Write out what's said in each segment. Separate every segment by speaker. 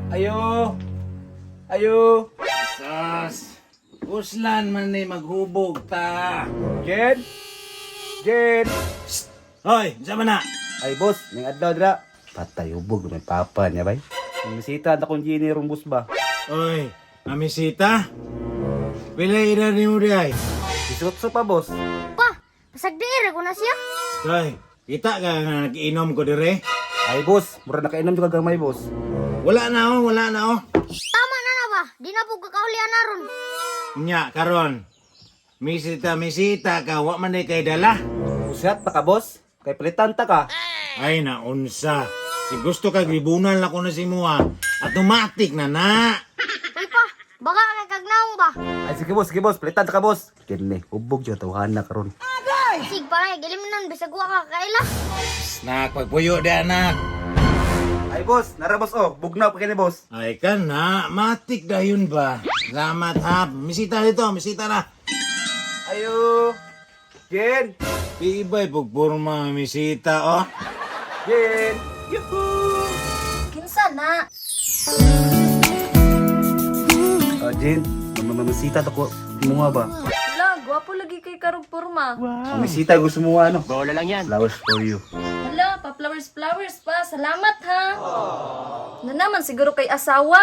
Speaker 1: Ayo! Ayo!
Speaker 2: Sas, uslan man ni maghubog ta.
Speaker 1: Jen! Jen!
Speaker 2: Hoy, unsa man na?
Speaker 1: Ay boss, may adlaw dira. Patay hubog may papa niya bay. Misita na kong Jenny rong bus ba?
Speaker 2: Oy, amisita? Pila edad nimo di ay?
Speaker 1: Isutso pa, boss.
Speaker 3: Pa, pasagdiir ko na siya.
Speaker 2: Hoy, kita ka nga nag-inom ko dire?
Speaker 1: Ay boss, mura nakainom jud ka gamay, boss.
Speaker 2: Wala na oh, wala na oh.
Speaker 3: Tama na na ba? Di na po kakaulian na ron.
Speaker 2: Nya karon. Misita misita ka wa man di kay dala.
Speaker 1: Usat pa ka, boss. Kay palitan ta ka.
Speaker 2: Ay na unsa. Si gusto kag libunan lang ko na si Mua. Automatic na na.
Speaker 3: Uy pa, baka kay kagnaong ba?
Speaker 1: Ay sige boss, palitan ta ka, boss. Kini, hubog jud tawhana karon.
Speaker 3: Sig para gilimnon bisag wa ka kaila.
Speaker 2: Snack pagpuyo di anak.
Speaker 1: Ay boss, nara boss oh, bugnaw pa kini, boss.
Speaker 2: Ay ka na, matik dayon ba? Salamat ha. Misita dito, misita na.
Speaker 1: Ayo! Jen!
Speaker 2: Iba'y pugpurma, misita oh.
Speaker 1: Jen! Yuhu!
Speaker 3: Kinsa na?
Speaker 1: Ah, Jen, mamamisita ta ko mga ba?
Speaker 4: Hala, gwapo lagi kay karog porma.
Speaker 1: Mamisita gusto mo ano? Bola lang yan. Flowers for you.
Speaker 4: Hala, pa flowers flowers pa. Salamat ha. Na naman siguro kay asawa.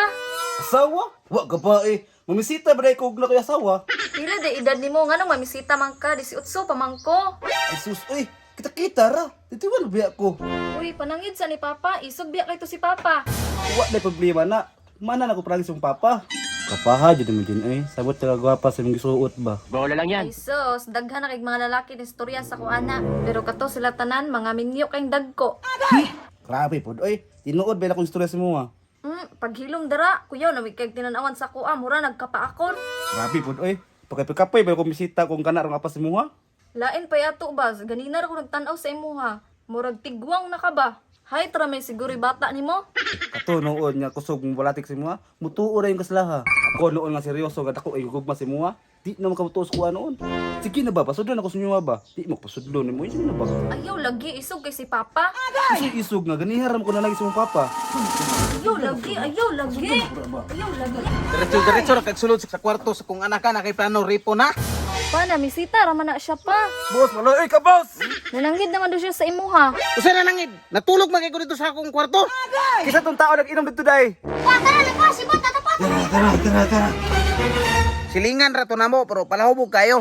Speaker 1: Asawa? Wa ka pa eh. Mamisita ba dahil kog na kay asawa?
Speaker 4: Pila de edad nimo nganong mamisita man ka, 18 pa man ko.
Speaker 1: Ay sus, uy, kita-kita ra. Titiwan ba ko?
Speaker 4: Uy, panangid sa ni Papa, isog biya kay to si Papa.
Speaker 1: Wa na problema na. Mana na ko prangis yung papa. Kapaha jud mo din eh. Sabot taga gwapa sa imong gisuot ba.
Speaker 4: Ay sus, daghan na kay mga lalaki ni istorya sa kuana. Pero kato sila tanan mga minyo kay dagko.
Speaker 1: Grabe pod oy. Tinuod ba na akong istorya sa mo ah.
Speaker 4: Paghilom dara, kuyaw na kay tinanawan sa kuha, mura nagkapaakon.
Speaker 1: Grabe pod oy. Pagkapikapoy ba ko misita kung kana rong apas sa mo ha?
Speaker 4: Lain pa yato ba, ganina ra ko nagtan-aw sa imuha. Murag tigwang na ka ba? Hay, tara may siguro bata nimo.
Speaker 1: Kato noon nga kusog mo balatik sa mo ha. Mutuo ra yung kaslaha. Ako noon nga seryoso nga dako ay gugma sa mo ha. Di na makamutuo sa kuha noon. Sige na ba, pasudlon ako sa inyo ba? Di mo pasudlon nimo, sige na ba?
Speaker 4: Ayaw lagi isog kay si Papa.
Speaker 1: Isog isog nga ganiharam ko na lagi sa mong papa.
Speaker 4: Ayaw lagi, ayaw lagi. Ayaw lagi.
Speaker 5: Diretso diretso ra kag sulod sa kwarto sa kung anak ka na kay plano ripo na.
Speaker 4: Pa na misita ra man na siya pa.
Speaker 1: Boss, maloy ka boss.
Speaker 4: Nananggid naman daw siya sa imuha.
Speaker 5: Usa na nangid. Natulog man kay ko dito sa akong kwarto.
Speaker 1: Kisa tong tao nag-inom dito day.
Speaker 3: Pa, tara na pa, si Bata tapat.
Speaker 2: Tara, tara, tara, tara.
Speaker 5: Silingan ra to namo pero palahubog kayo.